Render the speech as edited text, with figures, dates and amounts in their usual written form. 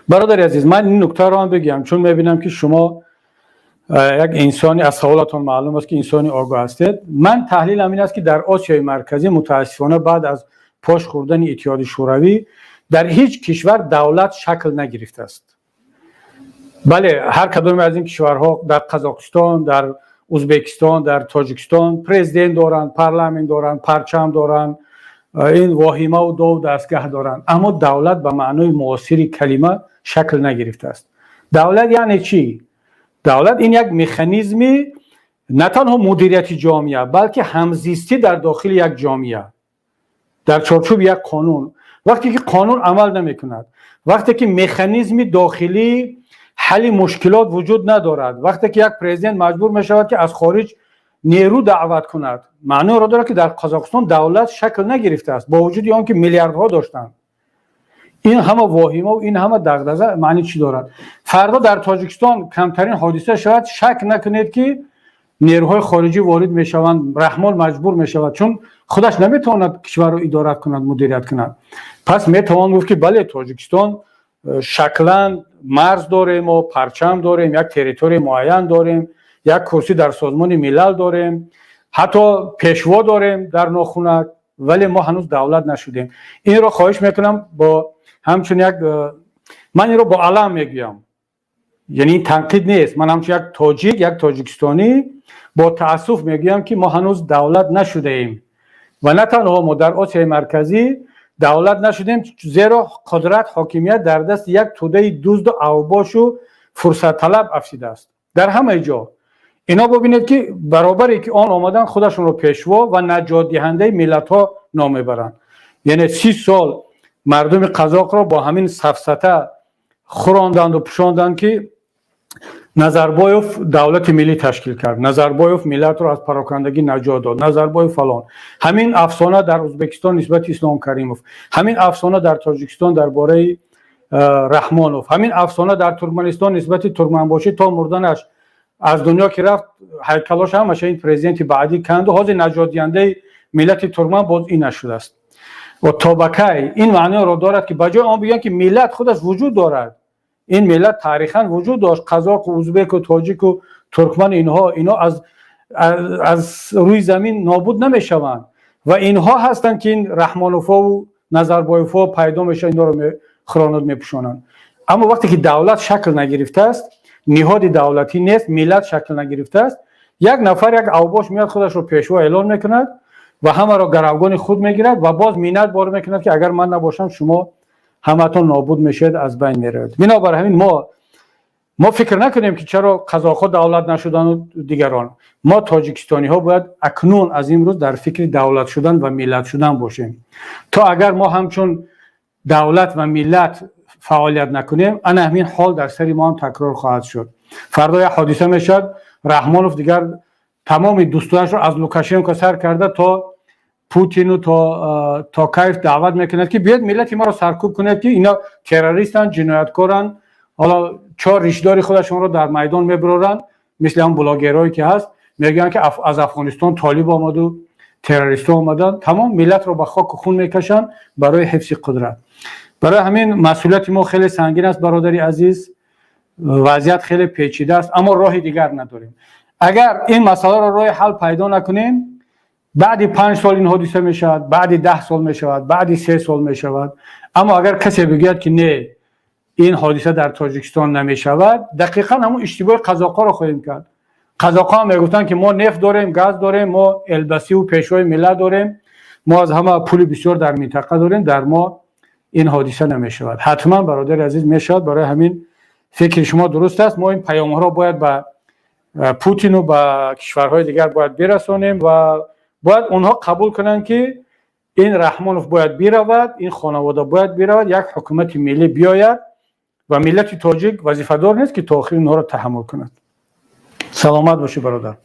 Бародари азиз, ман ин нуктаро ҳам бигӯям, чун мебинам, ки шумо як инсони, аз саволатон маълум аст, ки инсони огоҳ ҳастед. Ман таҳлилам ин аст, ки дар Осиёи Марказӣ, мутаассифона, баъд аз пош хӯрдани Иттиҳоди Шӯравӣ дар ҳеҷ кишвар давлат шакл нагирифтааст. Бале, ҳар кадоме аз ин кишварҳо, дар Қазоқистон, дар Узбекистон, дар Тоҷикистон, президент доранд, парламент доранд, парчам доранд, ин воҳимаву дову дастгаҳ доранд, аммо давлат ба маънои муосири калима шакл нагирифтааст. Давлат яъне чӣ? Давлат ин як механизми на танҳо мудирияти ҷомеа, балки ҳамзистӣ дар дохили як ҷомеа дар чорчӯби як қонун. Вақте ки қонун амал намекунад, вақте ки механизми дохилии ҳалли мушкилот вуҷуд надорад, вақте ки як президент маҷбур мешавад, ки аз хориҷ нерӯ даъват кунад, маъноро дорад, ки дар Қазоқистон давлат шакл нагирифтааст, бо вуҷуди он ки миллиардҳо доштанд. Ин ҳама воҳимаву ин ҳама дағдаға маъни чӣ дорад? Фардо дар Тоҷикистон камтарин ҳодиса шавад, шак накунед, ки нерӯҳои хориҷӣ ворид мешаванд. Раҳмон маҷбур мешавад, чун худаш наметавонад кишварро идора кунад, мудирият кунад. Пас метавон гуфт, ки бале, Тоҷикистон шаклан марз дорем, мо парчам дорем, як территорияи муайян дорем, як курсӣ дар Созмони Милал дорем, ҳатто пешво дорем дар нохунак, вале мо ҳанӯз давлат нашудем. Инро хоҳиш мекунам, бо ҳамчун як ман инро бо алам мегӯям, яъне ин танқид нест. Ман ҳамчун як тоҷик, як тоҷикистонӣ бо таассуф мегӯям, ки мо ҳанӯз давлат нашудаем ва на танҳо мо, дар Осиёи Марказӣ давлат нашудем, зеро қудрат, ҳокимият дар дасти як тӯдаи дузду авбошу фурсатталаб афтидааст дар ҳамаи ҷо. Ино бубинед, ки баробаре ки он омадан, худашонро пешво ва наҷотдиҳандаи миллатҳо ном мебаранд. Яъне 30 сол мардуми қазоқро бо ҳамин сафсата хӯронданду пӯшонданд, ки Назарбоев давлати миллӣ ташкил кард, Назарбоев миллатро аз парокандагӣ наҷот дод, Назарбоев фалон. Ҳамин афсона дар Узбекистон нисбати Ислом Каримов, ҳамин афсона дар Тоҷикистон дар бораи Раҳмонов, ҳамин афсона дар Туркманистон нисбати Туркманбошӣ. То мурданаш, аз дунё ки рафт, ҳайкалош ҳамаша ин президенти баъдӣ канду ҳозир наҷотдиҳандаи миллати туркман боз ин нашудааст. Ва то ба кай? Ин маъноро дорад, ки ба ҷои он бигӯянд, ки миллат худаш вуҷуд дорад, ин миллат таърихан вуҷуд дошт, қазоқу узбеку тоҷику туркман, инҳо ино аз рӯи замин нобуд намешаванд. Ва инҳо ҳастанд, ки ин Раҳмоновҳову Назарбоевҳо пайдо мешаванд, инҳоро хӯронуд мепӯшонанд. Аммо вақте ки давлат шакл нагирифтааст, ниҳоди давлатӣ нест, миллат шакл нагирифтааст, як нафар, як авбош меяд, худашро пешво эълон мекунад ва ҳамаро гаравгони худ мегирад ва боз миннат бор мекунад, ки агар ман набошам, шумо ҳаматон нобуд мешавед, аз байн меравед. Бинобар ҳамин мо фикр накунем, ки чаро қазоқҳо давлат нашудану дигарон. Мо тоҷикистониҳо бояд акнун, аз имрӯз, дар фикри давлат шудан ва миллат шудан бошем. То агар мо ҳамчун давлат ва миллат фаъолият накунем, ана ҳамин ҳол дар сари мо ҳам такрор хоҳад шуд. Фардо як ҳодиса мешавад, Раҳмонов дигар тамоми дӯстояшро, аз Лукашенко сар карда то Путину то Токаев, даъват мекунад, ки биёед, миллати маро саркӯб кунед, ки ино террористанд, ҷинояткоранд. Ҳоло чор ришдори худашонро дар майдон мебуроранд, мисли ҳам блогерое ки ҳаст, мегӯянд, ки аз Афғонистон толиб омаду террористҳо омаданд. Тамом миллатро ба хоку хун мекашанд барои ҳифзи қудрат. Барои ҳамин масъулияти мо хеле сангин аст, бародари азиз. Вазъият хеле печида аст, аммо роҳи дигар надорем. Агар ин масъаларо роҳи ҳал пайдо накунем, баъди 5 сол ин ҳодиса мешавад, баъди 10 сол мешавад, баъди 3 сол мешавад. Аммо агар касе бигӯяд, ки не, ин ҳодиса дар Тоҷикистон намешавад, дақиқан ҳамун иштибоҳи қазоқҳоро хоҳем кард. Қазоқҳо ҳам мегуфтанд, ки мо нефт дорем, газ дорем, мо Елбасиву пешвои миллат дорем, мо аз ҳама пули бисёр дар минтақа дорем, дар мо ин ҳодиса намешавад. Ҳатман, бародари азиз, мешавад. Барои ҳамин фикри шумо дуруст аст. Мо ин паёмҳоро бояд ба Путину ба кишварҳои дигар бояд бирасонем ва бояд онҳо қабул кунанд, ки ин Раҳмонов бояд биравад, ин хонавода бояд биравад, як ҳукумати миллӣ биёяд ва миллати тоҷик вазифадор нест, ки то охир инҳоро таҳаммул кунад. Саломат бошӣ, бародар.